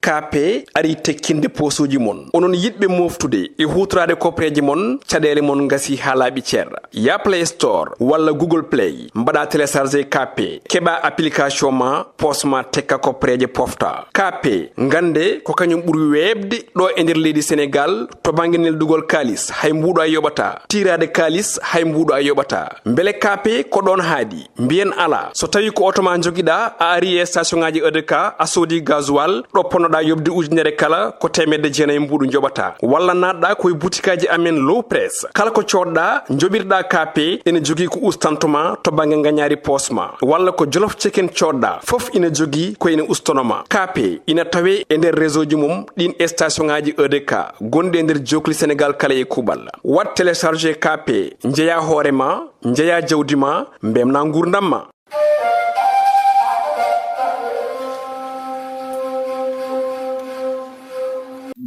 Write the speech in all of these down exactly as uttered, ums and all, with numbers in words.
Kaape arii tekkinde poosuuji mon. Onon yiɗɓe mooftude e huutoraade koppereeje mon, caɗeele mon ngasii haa laaɓi cer. Yah Play Store walla Google Play, mbaɗaa télécharger Kaape, keɓaa application ma, poos ma tekka koppereeje pofta. Kaape, ngannde ko kañum ɓuri weeɓde ɗo e nder leydi Senegaal to bannge neldugol kaalis, hay mbuuɗo a yoɓataa. Tiiraade kaalis, hay mbuuɗo a yoɓataa. Mbele Kaape ko ɗoon haaɗi? Mbiyen alaa. So tawii ko oto ma njogiɗaa, a arii e station ŋaaji E D K, a soodii gasoil, ɗo ponnoɗaa yoɓde ujunere kala, ko teemedde jeenayi mbuuɗu njoɓataa. Walla naatɗaa ko e butikaaji amen Low Press. Kala ko coodɗaa, njoɓirɗaa Kaape, ene jogii ko ustantoo ma to bannge ngañaari poos ma. Walla ko Jolof Chicken coodɗaa, fof ina jogii ko ina ustanoo ma. Kaape ina tawee e nder réseau ji mum ɗiin station ŋaaji E D K gonɗi e nder jookli Senegaal kala e kuuɓal. Waɗ télécharger Kaape, njeyaa hoore ma, njeyaa jawdi ma, mbeltinaa nguurndam ma.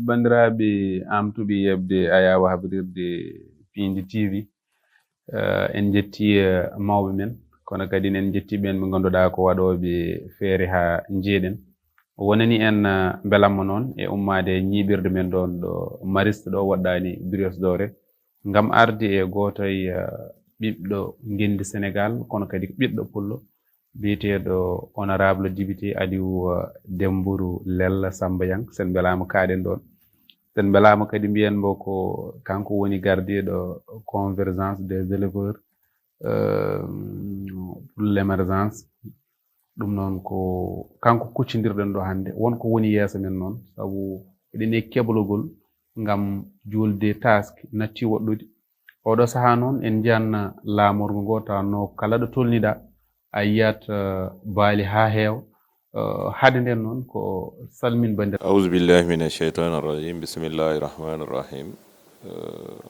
Banndiraaɓe am tuɓi yeɓde ayaawo habrirde Piindi T V, eh, en njetti, eh, mawɓe men, kono kadi en njetti ɓeen ɓe ngannduɗaa ko waɗooɓe feere haa njeeɗen. Wonani en, eh, mbelamma noon e ummaade e ñiiɓirde men ɗoon ɗo Mariste ɗo woɗɗaani Brioche Dorée, ngam arde e gooto e, eh, ɓiɗɗo ngenndi Senegaal, kono kadi ko ɓiɗɗo pullo, biyeteeɗo honorable député Aliou, eh, Dembourou Lella Samba Yang. Sen mbelaama kaaɗen ɗoon. Sen mbelaama kadi mbiyen mbo ko kanko woni gardiiɗo convergence des éleveurs, euh, pour l'émergence. Ɗum noon ko kanko kuccindirɗen ɗo hannde. Won ko woni yeeso men noon, sabu eɗen e keblogol ngam juulde taaske natti woɗɗude. Oɗo sahaa noon en njiyan laamorgo ngo tawa no kala ɗo tolniɗaa a yiyat, eh, baali haa heewa. Eh, hade nden noon ko salmin banndiraaɓe. Auzu billahi min asheytani rajim. Bismillahi rahmani rahim. Eh,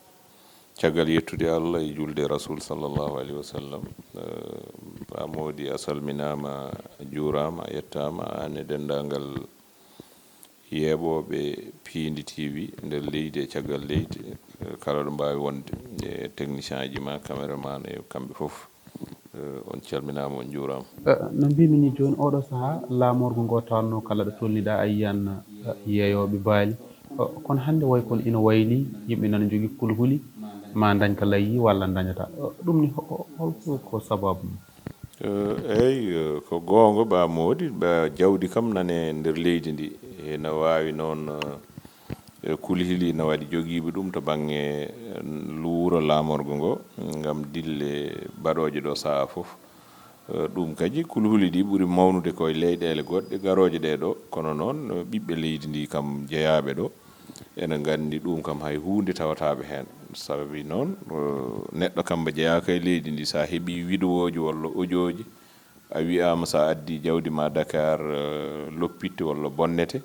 caggal yettude Allah e julde Rasul sallallahu alaihi wasallam, eh, Ba Mody a salminaama, a juuraama, a yettaama, aan e denndaangal yeeɓooɓe Piindi T V nder leydi e caggal leydi, eh, kala ɗo mbaawi wonde, e technicienji ma, cameraman e kamɓe fof, eh, on calminaama, on njuuraama. Eh, no mbiimi ni jooni, oɗo sahaa laamorgo ngo tawanno kala ɗo tolniɗaa a yiyan, eh, yeeyooɓe baali. Eh, kono hannde way kono ina wayli, yimɓe nana njogii kulhuli, ma ndañ ko layyi walla ndañataa. Eh, ɗum ni ho-, ho-, holko ko sababu mum? Eh, eey, eh, ko goonga, Ba Mody, ba jawdi kam nane nder leydi ndi. Ena waawi noon, eh, kulhuli ina waɗi jogiiɓe ɗum to baŋnge, eh, luuro laamorgo ngo, ngam dille baɗooje ɗo sahaa fof. Eh, ɗum kadi, kulhuli ɗi ɓuri mawnude ko e leyɗeele goɗɗe garooje ɗee ɗo, kono noon, eh, ɓiɓɓe leydi ndi kam jeyaaɓe ɗo, ene nganndi ɗum kam hay huunde tawataɓe heen. Sababi noon, eh, neɗɗo kam mbo jeyaaka e leydi ndi, so a heɓii widewooji walla ojooji, a wiyaama so a addii jawdi ma Dakar, eh, loppitte walla bonnete,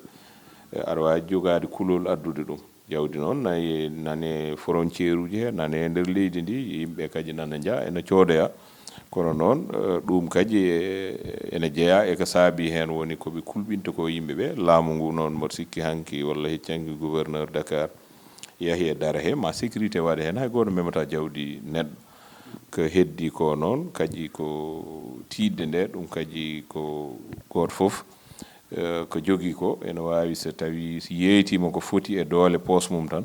eh, aɗa waawi jogaade kulol addude ɗum. Jawdi noon nay-, nane frontière uji he, nane e nder leydi ndi, yimɓe kadi nana njaha, ene coodoya. Kono noon, eh, ɗum kadi, eh, ene jeyaa e ko saabii heen woni ko ɓe kulɓinta ko yimɓe ɓe. Laamu ngu noon, mboɗo sikki hanki walla hecci hanki gouverneur Dakar yahi e dara he, ma sécurité waɗe heen, hay gooto memataa jawdi neɗɗo. Ko heddii ko noon, kadi ko tiiɗde nde, ɗum kadi ko gooto fof, eh, ko jogii ko, ene waawi so tawii so yeeytiima ko foti e doole poos mum tan,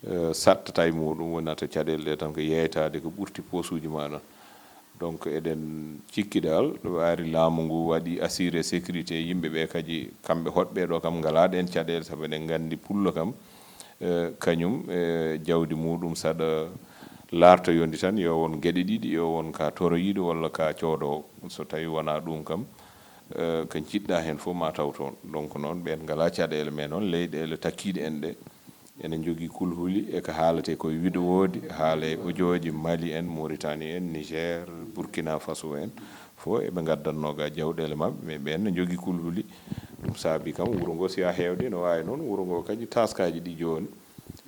eh, saɗtata e muuɗum, wonata caɗeele ɗe tan ko yeeytaade ko ɓurti poosuuji ma ɗon. Donc, eɗen cikki dal, ɗo ari laamu ngu waɗi assuré sécurité yimɓe ɓe, kadi kamɓe hoɗɓe ɗo kam ngalaa ɗeen caɗeele, sabu eɗen nganndi pullo kam, eh, kañum, eh, jawdi muuɗum saɗa laartoyondi tan, yo won geɗe ɗiɗi, yo won ka toroyiiɗo walla ka coodoowo. So tawii wonaa ɗum kam, eh, ko njiɗɗaa heen fof ma taw toon. Donc noon, ɓeen ngalaa caɗeele, mais noon leyɗeele takkiiɗe en ɗe, ene njogii kulhuli e ko haaletee ko e widewooji, haala e ojooji, Mali en, Mauritanie en, Niger, Burkina Faso en, fof eɓe ngaddatnoo ga jawɗeele maɓɓe, mais ɓeen ne njogii kulhuli. Ɗum saabii kam wuro ngo, si a heewde, no waawi noon wuro ngo kadi taaskaaji ɗi jooni,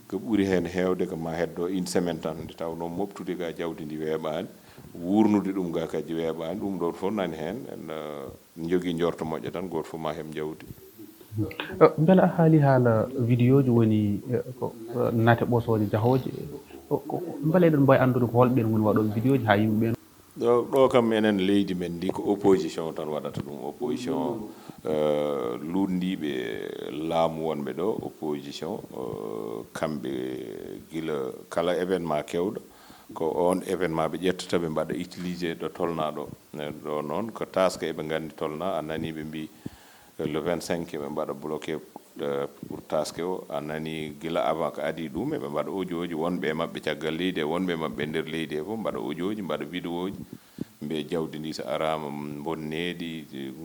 ko ɓuri heen heewde ko ma heddo une semaine tan, nde tawnoo moɓtude ga jawdi ndi weeɓaani, wuurnude ɗum ga kadi weeɓaani, ɗum ɗoon fof nani heen, en, eh, njogii njorto moƴƴo tan, gooto fof ma heɓ jawdi. Eh, mbela a haali haala vidéo ji woni, eh, ko, eh, nate ɓosooje jahooje, eh, ko, ko, mbela eɗen mbaawi anndude ko holɓeen woni waɗooɓe vidéo ji haa yimɓe ɓeen? Ɗo, ɗo kam enen leydi men ndi ko opposition tan waɗata ɗum, opposition, eh, luutndiiɓe Laamu wonɓe ɗo, opposition, kamɓe gila kala événement kewɗo, ko on événement ɓe ƴettata, ɓe mbaɗa utilisé ɗo tolnaa ɗo. Ɗo noon ko taske eɓe nganndi tolnaa, a nanii ɓe mbii le vingt-cinq eɓe mbaɗa bloqué pour taske o, a nanii gila avant ko adii ɗum eɓe mbaɗa audio ji, wonɓe e maɓɓe caggal leydi e wonɓe e maɓɓe e nder leydi e fof mbaɗa audio ji, mbaɗa vidéo ji. Mbiya jawdi ndi so araama mbonneeɗi,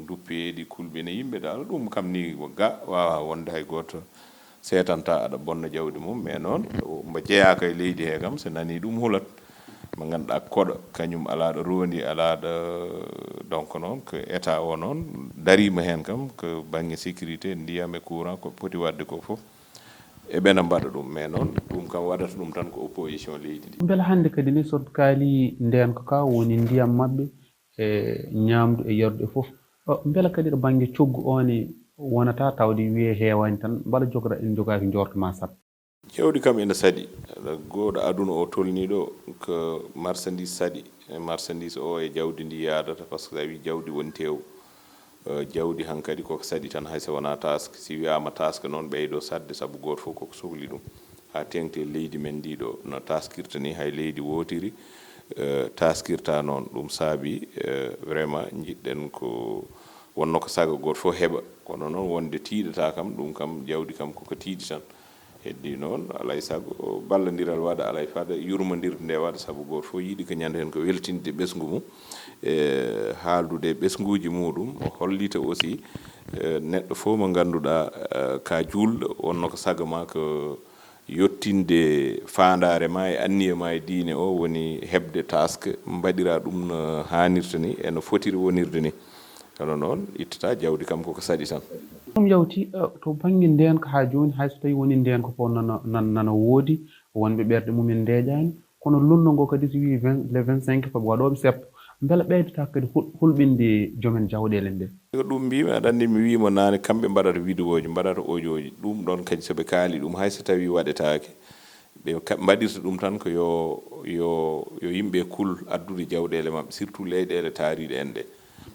nduppeeɗi, kulɓina yimɓe dal, ɗum kam ni ga waawaa wonde hay gooto seetanta aɗa bonna jawdi mum, mais noon mbo jeyaaka e leydi he kam so nanii ɗum hulat. Mo ngannduɗaa koɗo kañum alaa ɗo roondi, alaa ɗo donc noon ko état o noon dariima heen kam ko bannge sécurité, ndiyam e courant ko poti waɗde ko fof. Eɓena mbaɗa ɗum mais noon ɗum kam waɗata ɗum tan ko opposition leydi ndi. Mbela hannde kadi ni so kaali ndeenka ka woni ndiyam maɓɓe e ñaamdu e yardu e fof. Mbela kadi ɗo bannge coggu o ne wonata tawde wiyee heewaani tan mbala jogata en jogaaki njoorto ma sat. Jawdi kam ene saɗi. Gooɗo aduna o tolnii ɗo ko marchandise saɗi. E marchandise o e jawdi ndi yaadata par ce que a wi jawdi woni teew. Jawdi hankadi koko saɗi tan hay so wonaa task. Si wiyaama task noon ɓeydo saɗde sabu gooto fof koko sohli ɗum. Haa teeŋti e leydi men ndi ɗo no taskirta ni hay leydi wootiri taskirta noon. Ɗum saabi vraiment njiɗɗen ko wonno ko saga gooto fof heɓa. Kono noon wonde tiiɗata kam, ɗum kam jawdi kam koko tiiɗi tan. Heddi noon alay sago ballandiral waɗa, alay fada yurmondirde nde waɗa sabu gooto fof yiɗi ko ñande heen ko weltinde ɓesngu mum. E haaldude e ɓesnguuji muɗum o hollita aussi neɗɗo fof mo ngannduɗaa ka juulɗo wonno ko saga ma ko yottinde faandaare ma e anniya ma e diine o woni heɓde task mbaɗira ɗum no haanirta ni e no fotiri wonirde ni. Kono noon ittata jawdi kam koko saɗi tan. Ɗum yawti to bannge ndeenka haa jooni hay so tawii woni ndeenka ko nana nana woodi wonɓe ɓerɗe mumen ndeeƴaani. Kono lunndo ngo kadi so wii le vingt-cinq ko waɗooɓe seppo mbela ɓeydata kadi hulɓinde joomen jawɗeele nde. Ko ɗum mbimi aɗa anndi mi wiima naane kamɓe mbaɗata vidéoji mbaɗata audioji ɗum ɗon kadi so ɓe kaali ɗum hay so tawi waɗetaake ɓe mbaɗirta ɗum tan ko yo yo yo yimɓe kul addude jawɗeele maɓɓe surtout leyɗeele taariɗe en ɗe.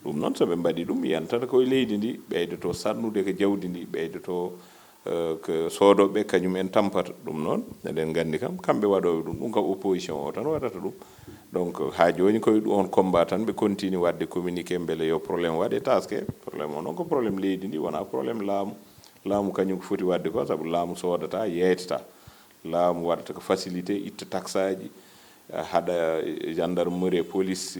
Ɗum noon so ɓe mbaɗi ɗum yiyantata koye leydi ndi ɓeydoto sannude ko jawdi ndi ɓeydoto ko soodoɓe kañum en tampata ɗum noon eɗen nganndi kam kamɓe waɗooɓe ɗum ɗum kam opposition o tan waɗata ɗum. Donc haa jooni koye on combat tan ɓe continue waɗde communiqué mbele yo problème waɗe taske. Problème o noon ko problème leydi ndi wonaa problème laamu. Laamu kañum ko foti waɗde ko sabu laamu soodata yeeytata. Laamu waɗata ko facilité itta taxaji, haɗa gendarmerie police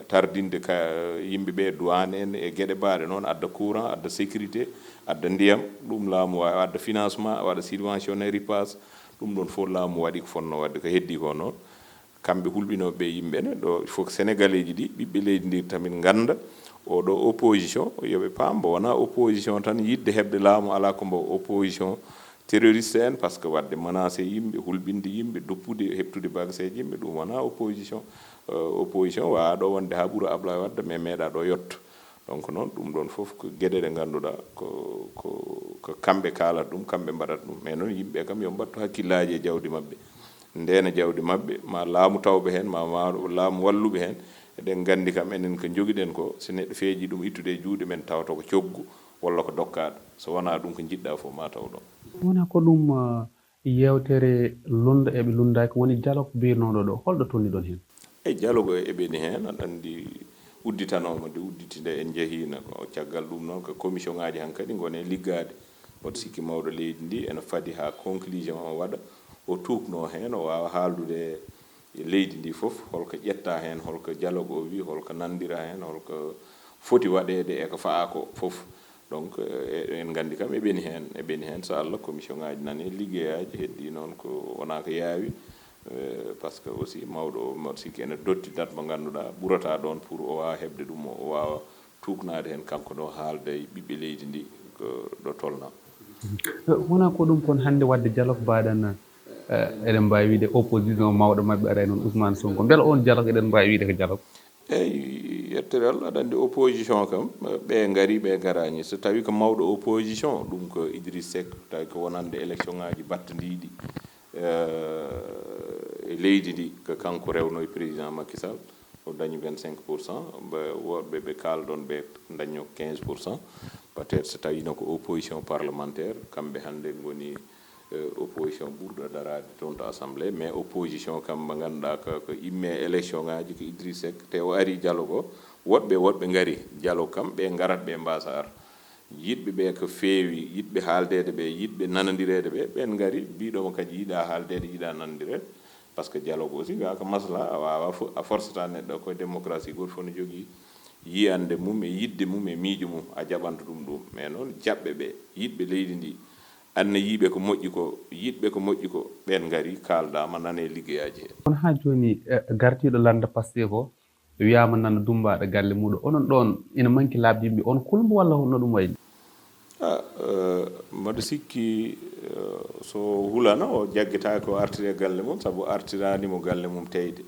tardinde ka yimɓe ɓe douane en e geɗe mbaɗe noon adda courant adda sécurité adda ndiyam. Ɗum laamu wawi adda financement waɗa subventionné ripasse. Ɗum ɗon fof laamu waɗi ko fonno waɗde ko heddi ko noon. Kamɓe hulɓinooɓe ɓe yimɓe ne ɗo il faut que sénégalais ji ɗi ɓiɓɓe leydi ndi tamin ngannda oɗo opposition yoɓe paam mbo wona opposition tan yidde heɓde laamu ala ko mbo opposition terroriste en par ce que waɗde menacé yimɓe hulɓinde yimɓe doppude heɓtude bagaseji yimɓe ɗum wona opposition. Opposition wawa ɗo wonde ha ɓuura Ablaye Wadda mais meeɗa ɗo yetto. Donc noon ɗum ɗon fof ko geɗe ɗe ngannduɗa ko ko ko kamɓe kaalata ɗum kamɓe mbaɗata ɗum mais noon yimɓe kam yo mbattu hakkillaji e jawdi maɓɓe. Ndeena jawdi maɓɓe ma laamu tawɓe heen ma ma laamu walluɓe heen. Eɗen nganndi kam enen ko njogiɗen ko so neɗɗo feeji ɗum ittude e juuɗe men tawata ko coggu walla ko dokkaaɗo. So wonaa ɗum ko njiɗɗaa fof ma taw ɗoon. Wonaa ko ɗum yeewtere lunnda eɓe lunndaaki woni dialogue biirnooɗo ɗo holɗo tolniɗon heen? Eyi dialogue o eɓeni heen aɗa anndi udditanooma nde udditi nde en njehiino ko caggal ɗum noon ko commission ngaaji hankadi ngoni e liggaade. Mboɗo sikki mawɗo leydi ndi ene fadi haa conclusion o waɗa o tuuknoo heen o waawa haaldude e leydi ndi fof holko ƴettaa heen holko dialogue o wii holko nanndira heen holko foti waɗeede e ko fa'a ko fof. Donc en nganndi kam eɓeni heen eɓeni heen so Allah commission ngaaji nani liggeyaaji heddii noon ko wonaa ko yaawi. Par ce que aussi mawɗo o mboɗo sikki ene dotti date mo ngannduɗaa ɓurata ɗoon pour o waawa heɓde ɗum o waawa tuuknaade heen kanko ɗo haalda e ɓiɓɓe leydi ndi ko ɗo tolnaa. Wonaa ko ɗum kon hannde waɗde dialogue mbaɗan eɗen mbaawi wiide opposition mawɗo maɓɓe aray noon Ousmane Sonko mbela oon dialogue eɗen mbaawi wiide ko dialogue? Eyi yettere Allah aɗa anndi opposition kam ɓe ngari ɓe ngaraani so tawi ko mawɗo opposition ɗum ko Idriss Seck tawi ko wonande élection ngaji battandiɗi e leydi ndi ko kanko rewno e président Macky Sall o dañi vingt cinq pour cent. Worɓe ɓe kaalɗon ɓe dañno quinze pour cent. Peut-être so tawiino ko opposition parlementaire, kamɓe hannde ngoni eh, opposition ɓurɗo daraade toon to assemblée, mais opposition kam mo ngannduɗaa ko, ko imme élection ngaji ko Idriss Seck, te o ari dialogue o, woɗɓe woɗɓe ngari dialogue kam, ɓe ngarat ɓe mbasa ar. Yiɗɓe ɓe ko feewi, yiɗɓe haaldeede ɓe, yiɗɓe nanondireede ɓe, ɓen ngari, mbiɗo mo kadi yiɗa haaldeede, yiɗa nanondireede. Par ce que dialogue aussi ga ko masla, a wawa fo- a forceta neɗɗo, ko démocratie, goto fof no jogii yiyande mum e yidde mum e miijo mum, a jaɓanta ɗum ɗum. Mais noon jaɓɓe ɓe, yiɗɓe leydi ndi, annayiiɓe ko moƴƴi ko, yiɗɓe ko moƴƴi ko, ɓeen ngari, kaaldaama, nane liggeyaaji hee. Kono haa jooni, eh, gartiiɗo lannda Pastef o wiyaama nana dummbaaɗo galle muuɗum. Onon ɗoon ina manki laaɓde yimɓe, on kulmbo walla no ɗum wayi? Ah, eh, mboɗo sikki, eh, so hulano o jaggitaaki o artiri e galle mum, sabu artiraani mo galle mum teyde.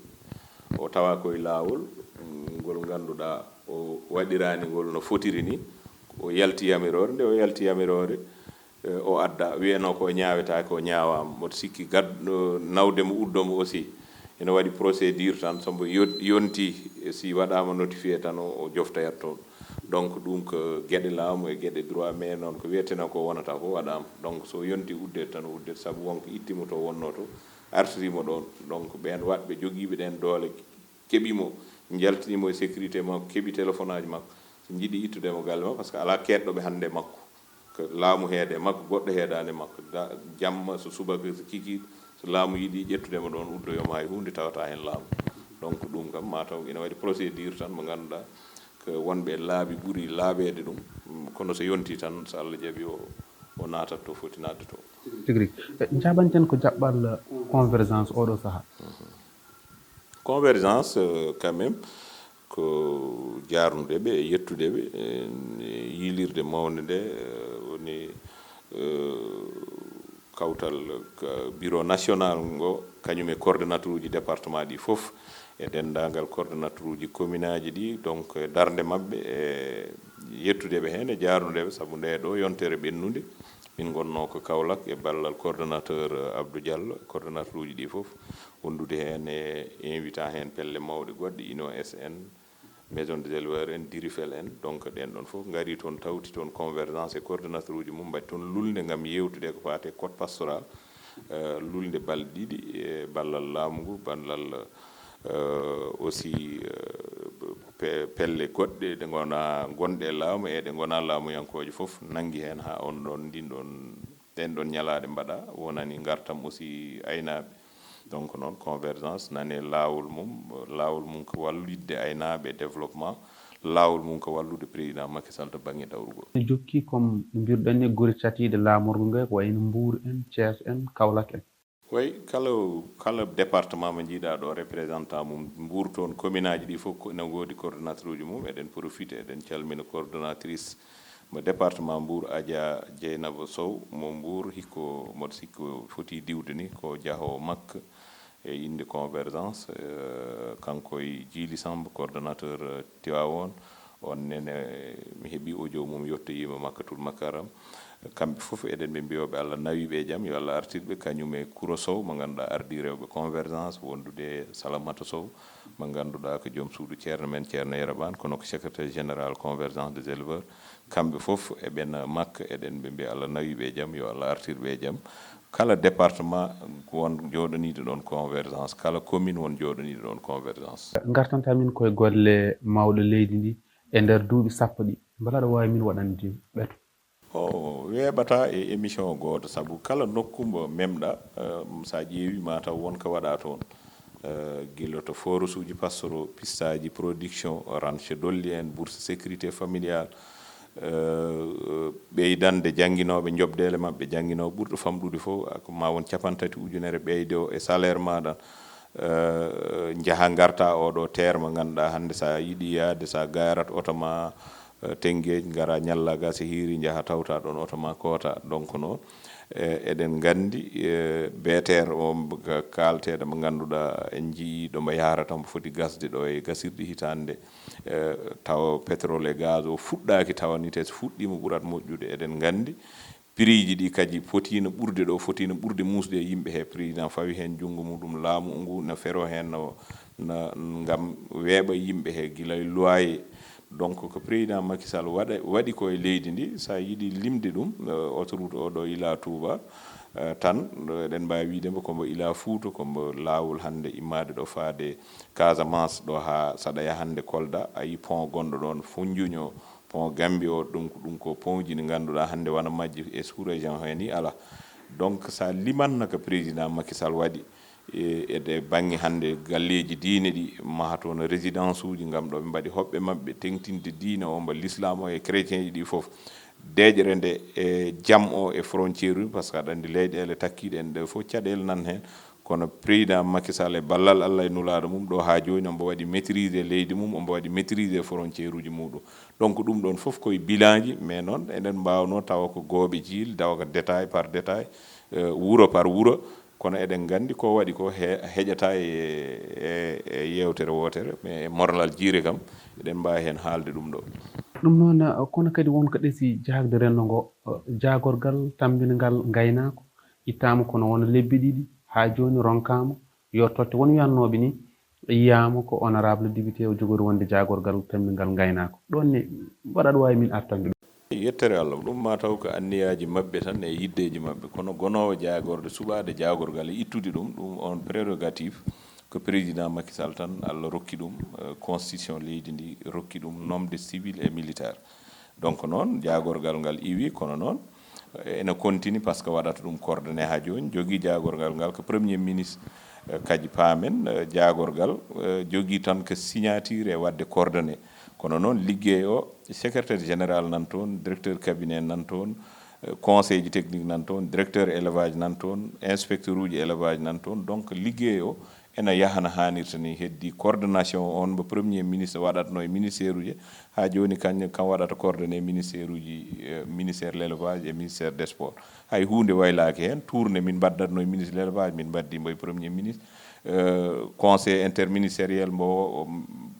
O tawa ko e laawol, mm, ngol ngannduɗaa o waɗiraani ngol no fotiri ni. O yalti yamiroore, nde o yalti yamiroore, eh, o adda, wiyano ko o ñaawetaake, o ñaawaama. Mboɗo sikki gad-, nawde mo, uddo mo aussi, ina waɗi procédure tan, so mbo yod-, yonti, si waɗaama notifié tan, o, o joftoyat toon. Donc, ɗum ko geɗe laamu e geɗe droit, mais noon ko wiyeteno ko wonata fof waɗaama. Donc, so yonti uddeede tan, o uddeede, sabu wonko itti mo to wonnoo to, artirii mo ɗoon. Donc, ɓeen waɗɓe jogiiɓe ɗeen doole keɓi mo, njaltini mo e sécurité makko, keɓi téléphone aji makko. So njiɗi ittude mo galle makko, par ce que alaa keedɗo ɓe hannde e makko. Ko laamu heede e makko, goɗɗo heedaani e makko. Da-, jamma, so subaka, so kikiiɗe, so laamu yiɗi ƴettude mo ɗoon, uddoyoo mo, hay huunde tawata heen laamu. Donc, ɗum kam, ma taw ina waɗi procédure tan mo ngannduɗaa ko wonɓe laabi ɓuri laaɓeede ɗum. Kono so yonti tan, so Allah jaɓi, o, o naatat to foti naatde to. Tigi rigi. Eh, njaɓanten ko jaɓɓal convergence oɗo sahaa. Convergence, euh, quand même, ko jaarnude ɓe e yettude ɓe, e yiilirde mawnde nde, euh, woni, euh, kawtal ka bureau national ngo, kañum e coordonnateur uji département ɗi fof, e denndaangal coordonnateur uji commune aji ɗi, donc, e darnde maɓɓe, e yettude ɓe heen, e jaarnude ɓe, sabu nde ɗo yontere ɓennunde, min ngonnoo ko Kaolack e ballal coordonnateur, euh, Abdou Diallo, coordonnateur uji ɗi fof, wondude heen e invita heen pelle mawɗe goɗɗe, Ino S N, Maison des éleveurs en, Dirifel en, donc ɗeen ɗoon fof ngari toon, tawti toon convergence e coordonnateur uji mum, mbaɗi toon lulnde ngam yeewtude ko faati e code pastoral, euh, lulnde balɗe ɗiɗi e ballal laamu ngu, ballal, euh, aussi, euh, pe-, pelle goɗɗe ɗe ngona, gonɗe e laamu e ɗe ngona laamuyankooje fof nanngi heen haa on ɗoon, ndin ɗoon, ɗeen ɗoon ñalaaɗe mbaɗa, wonani ngartam aussi aynaaɓe. Donc noon, convergence nani e laawol mum, laawol mum ko wallitde aynaaɓe e développement, laawol mum ko wallude président Macky Sall to bannge dawrugol. Ene jokki comme no mbiruɗen ni gure catiiɗe laamorgo nge, ko wayno Mbour en, Thiès en, Kaolack en. Way, kala, kala département mo njiiɗaa ɗo représentant mum, Mbour toon commune aji ɗi fof ko ene ngoodi coordonnateur uji mum, eɗen profité, eɗen calmina coordonnatrice mo département Mbour, Adja Dieynaba Sow mo Mbour, hikko mboɗo sikki o foti diwde ni ko jahoowo Makka e innde convergence, eh, kanko e Djily Samb, coordonnateur, eh, Tivaouane. On nene, mi heɓi audio mum yettoyiima Makkatul Mukarram. Kamɓe fof eɗen ɓe mbiyooɓe Allah nawiiɓe e jam, yo Allah artir ɓe, kañum e Kouro Sow mo ngannduɗaa ardii rewɓe convergence, wondude e Salamata Sow mo ngannduɗaa ko joom suudu ceerno men, Ceerno Yero Ba, kono ko secrétaire général convergence des éleveurs. Kamɓe fof eɓen Makka, eɗen ɓe mbiya Allah nawiiɓe e jam, yo Allah artir ɓe e jam. Kala département won jooɗaniiɗo ɗoon convergence, kala commune won jooɗaniiɗo ɗoon convergence. Ngartanta min koye golle mawɗe leydi ndi e nder duuɓi sappo ɗi, mbela aɗa waawi min waɗande ɓeto? O weeɓata e émission gooto, sabu kala nokku mbo memɗa, eh, so a ƴeewi ma taw won ko waɗa toon. Eh, gila to forage uji pastoraux, piste aji production, ranch dolli en, bourse sécurité familiale, eh, ɓeydande jannginooɓe, njoɓdeele maɓɓe, jannginooɓe ɓurɗo famɗude fof, ko ma won cappanɗe tati ujunere ɓeydo e salaire maɗa. Eh, njaha ngarta oɗo terre mo ngannduɗaa hannde, so a yiɗi yahde, so a garat oto ma, eh, Tëngéej, ngara ñalla ga, so hiiri njaha tawta ɗoon oto ma koota. Donc noon, eh, eɗen nganndi, eh, B T R o mbo-, ka-, kaalteeɗo mo ngannduɗaa en njiyii ɗo mbo yahrata, mbo foti gasde ɗo e gasirɗi hitaande, eh, tawa pétrole et gaz o fuɗɗaaki, tawa ni te so fuɗɗiima ɓurat moƴƴude. Eɗen nganndi prix ji ɗi kadi fotiino ɓurde ɗo, fotiino ɓurde muusde e yimɓe he. Président fawi heen junngo muɗum, laamu ngu na fero heen no, na, ngam weeɓa yimɓe he, gila e loyer, Donc ko président Macky Sall waɗa waɗi ko e leydi ndi, so a yiɗi limde ɗum, eh, autoroute o ɗo ila Touba, eh, tan, ɗo eɗen mbaawi wiide mbo ko mbo ila Fouta, ko mbo laawol hannde immaade ɗo faade Casamance ɗo haa saɗa yaha hannde Kolda, a yi pont gonɗo ɗoon Foundiougne o, pont Gambie o, ɗum ko, ɗum ko pont ji ɗi ngannduɗaa hannde wona majji e sous-région he ni alaa. Donc so a limanno ko président Macky Sall waɗi, e, e ɗe baŋŋe hannde galleeji diine ɗi maha toon résidence uji ngam ɗo ɓe mbaɗi hoɓɓe maɓɓe teŋtinde diine o mbo l'islam o e chrétien ji ɗi fof. Deeƴre nde e jam o e frontière uji, par ce que aɗa anndi leyɗeele takkiiɗe en ɗe fof caɗeele nan heen. Kono président Macky Sall e ballal Allah e nulaaɗo mum ɗo haa jooni ombo waɗi maîtrisé leydi mum, ombo waɗi maîtrisé frontière uji muɗum. Donc ɗum ɗoon fof koye bilanji, mais noon eɗen mbaawnoo tawa ko gooɓe jiili, tawa ko détail par détail, eh, wuro par wuro. Kono eɗen nganndi ko waɗi ko he-, heƴataa e, e, e yeewtere wootere, mais e morlal jiire kam, eɗen mbaawi heen haalde ɗum ɗo. Ɗum noon, eh, kono kadi won ko ɗesi jaagde renndo ngo, eh, jaagorgal tammbingal ngaynaako ittaama kono won lebbi ɗiɗi, haa jooni ronkaama yo totte. Won wiyannooɓe ni, yiyaama ko honorable député o jogori wonde jaagorgal tammbingal ngaynaako. Ɗoon ne, mbaɗa aɗa waawi min artande ɗum? Yettere Allah, ɗum ma taw ko anniyaaji maɓɓe tan e yiddeeji maɓɓe. Kono gonoowo jaagorde, suɓaade jaagorgal e ittude ɗum, ɗum on prérogative ko président Macky Sall tan Allah rokki ɗum, eh, constitution leydi ndi rokki ɗum nomde civil et militaire. Donc noon, jaagorgal ngal iwi, kono noon, eh, ene kontini par ce que waɗata ɗum coordonné haa jooni, jogii jaagorgal ngal ko premier ministre, eh, kadi paamen, eh, jaagorgal, eh, jogii tan ko signature e waɗde coordonné. Kono noon, liggey o, secrétaire général nan toon, directeur cabinet nan toon, eh, conseil ji technique nan toon, directeur élevage nan toon, inspecteur uji élevage nan toon. Donc liggey o ene yaha no haanirta ni. Heddii coordination o, on mbo premier ministre waɗatnoo e ministère uji, haa jooni kañum kam waɗata coordonné ministère uji, eh, ministère l'élevage et ministère des sports. Hay huunde waylaaki heen. Tournée min mbaddatnoo e ministre l'élevage, min mbaddii mbo e premier ministre. Eh, conseil interministériel mbo,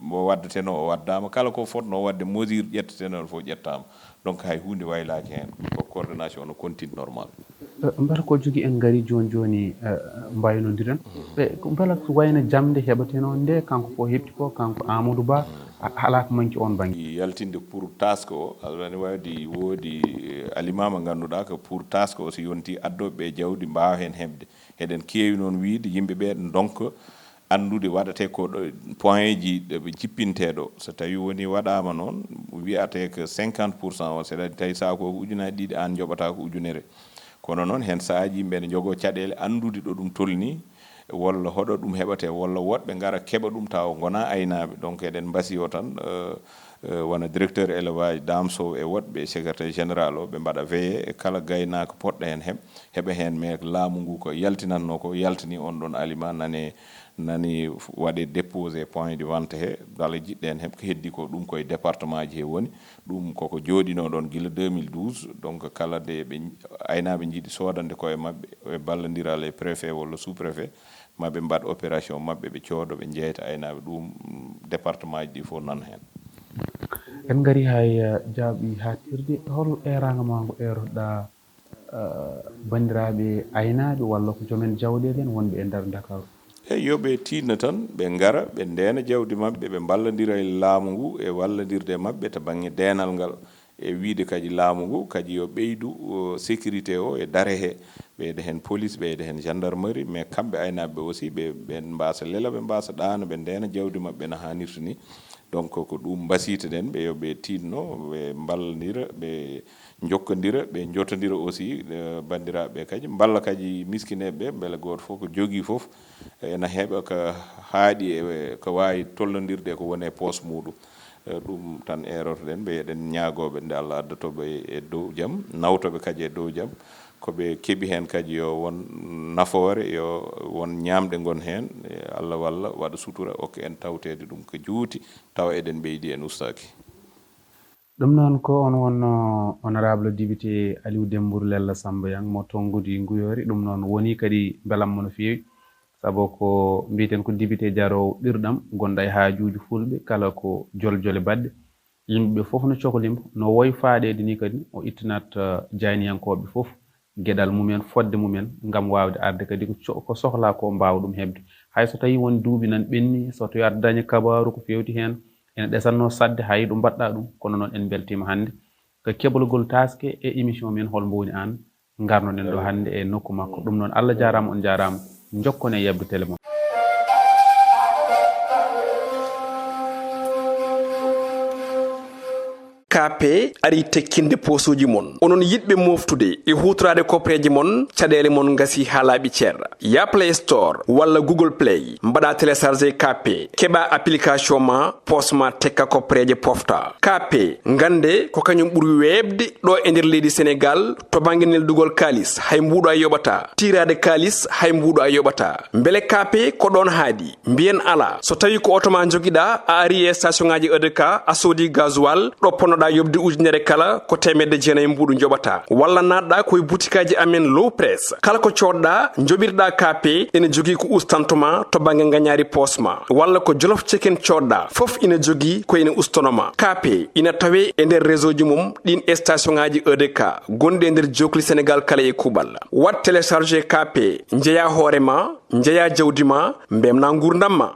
mbo waddetenoo o waddaama. Kala ko fotnoo waɗde mesure ƴettetenoo fof ƴettaama. Donc hay huunde waylaaki heen. Ko coordination no continue normal. Eh, mbela ko jogi en ngari jooni jooni, eh, mbaynondiren. Eh, ko mbela ko wayno jamde heɓatenoo nde, kanko fof heɓti ko, kanko Amadou Ba, a-, alaa ko manki oon bannge. Yaltinde pour task o, aɗa waawdi woodi, eh, aliment mo ngannduɗaa ko pour task o, so yontii addooɓe ɓe jawdi mbaawa heen heɓde. Eɗen keewi noon wiyde yimɓe ɓe ndonka anndude waɗate ko ɗo point ji ɗo ɓe jippintee ɗo. So tawii wonii waɗaama noon, wiyatee ko cinquante pour cent o, so tawi saakooji ujunaaji ɗiɗi, aan njoɓataa ko ujunere. Kono noon, heen sahaaji yimɓe ene njogoo caɗeele anndude ɗo ɗum tolnii, walla hoɗo ɗum heɓatee, walla woɗɓe ngara keɓa ɗum tawa ngonaa aynaaɓe. Donc eɗen mbasiyoo tan, eh, eh, wona directeur élevage Dame Sow e woɗɓe, secrétaire général o, ɓe mbaɗa veillé e kala gaynaako poɗɗo heen heɓ-, heɓa heen, mais laamu ngu ko yaltinatnoo ko, yaltini on ɗon aliment, nane, nani waɗe déposé point de vente he, mbela jiɗɗen heɓ ko heddi ko, ɗum koye département ji he woni, ɗum koko jooɗinoo ɗon gila deux mille douze. Donc kala nde ɓe, aynaaɓe njiɗi soodande koye maɓɓe, ɓe mballondira e préfet walla sous préfet, ma ɓe mbaɗ opération maɓɓe, ɓe coodo, ɓe njeyta aynaaɓe, ɗum département ji ɗi fof nan heen. En ngari hay, eh, jaaɓi haaɗtirde, hol eeraango ma ngo eerotoɗaa, eh, banndiraaɓe aynaaɓe walla ko joom en jawɗeele en wonɓe e nder Ndakaaru? Eey, yo ɓe tiinno tan, ɓe ngara, ɓe ndeena jawdi maɓɓe, ɓe mballondira e laamu ngu e wallondirde e maɓɓe to bannge deenal ngal, e wiyde kadi laamu ngu kadi yo ɓeydu, o, sécurité o e dare he, ɓeyda heen police, ɓeyda heen gendarmerie, mais kamɓe aynaaɓe ɓe aussi, ɓe, ɓe mbaasa lela, ɓe mbaasa ɗaano, ɓe ndeena jawdi maɓɓe no haanirta ni. Donc ko ɗum mbasiytoɗen ɓe, yo ɓe tiinno, ɓe mballondira, ɓe njokkondira, ɓe njotondira aussi, eh, banndiraaɓe ɓe kadi, mballa kadi miskineeɓe ɓe, mbele gooto fof ko jogii fof ena heɓa ko haaɗi e ko waawi tollondirde e ko woni e poos muɗum. Eh, ɗum tan eerotoɗen ɓe, eɗen ñaagoo ɓe nde Allah addoto ɓe e dow jam, nawto ɓe kadi e dow jam. Ko ɓe keɓi heen kadi yo won nafoore, yo won ñaamɗe ngon heen. Eh, Allah walla waɗa sutura, okka en tawteede ɗum ko juuti, tawa eɗen ɓeydi, en ustaaki. Ɗum noon ko on wonnoo honorable député Aliou Dembourou Lella Samba Yang mo to Ngudi Nguyoori. Ɗum noon wonii kadi mbelamma no feewi, sabu ko mbiyeten ko député jaroowo ɓirɗam, gonɗo e haajuuji fulɓe, kala ko joljole baɗɗe. Yimɓe ɓe fof no cohli mo, no woy faaɗeede ni kadi, o ittanat, eh, jayniyankooɓe fof geɗal mumen, fodde mumen, ngam waawde arde kadi ko co-, ko sohlaa ko mbaawa ɗum heɓde. Hay so tawii won duuɓi nan ɓenni, so tawii aɗa daña kabaaru ko feewti heen, Ene ɗesatnoo saɗde haa yiɗu mbaɗɗa ɗum, kono noon en mbeltiima hannde ko keblagol taaske e émission men Hol Mbowni Aan. Ngarnoɗen ɗo hannde e nokku makko. Ɗum noon, Allah jaaraama, on jaaraama. Njokkon e yeɓde télé mon. K P ari tekkinde posuuji mon. Onon yiɗɓe moftude e huutoraade koppereeje mon, caɗeele mon ngasi haa laaɓi cer. Ya Play Store walla Google Play, mbaɗa télécharger K P, keɓa application ma, poos ma tekka koppereeje pofta. K P, ngannde ko kañum ɓuri weeɓde ɗo e nder leydi Senegaal to bannge neldugol kaalis, hay mbuuɗo a yoɓata. Tiiraade kaalis, hay mbuuɗo a yoɓata. Mbele K P ko ɗoon haaɗi? Mbiyen alaa. So tawii ko oto ma njogiɗa, a ari e station ŋaaji E D K, a soodi gasoil, ɗo ponnoɗa yoɓde ujunere kala, ko teemedde jeenayi mbuuɗu njoɓata. Walla naatɗa ko e butikaaji amen Low Press. Kala ko coodɗa, njoɓirɗa K P, ene jogii ko ustanto ma to bannge ngañaari poos ma. Walla ko Jolof Chicken coodɗa, fof ina jogii ko ene ustono ma. K P ina tawee e nder réseau ji mum ɗin e station ŋaaji E D K gonɗi e nder jookli Senegaal kala e kuuɓal. Waɗ télécharger K P, njeyaa hoore ma, njeyaa jawdi ma, mbeltinaa nguurndam ma.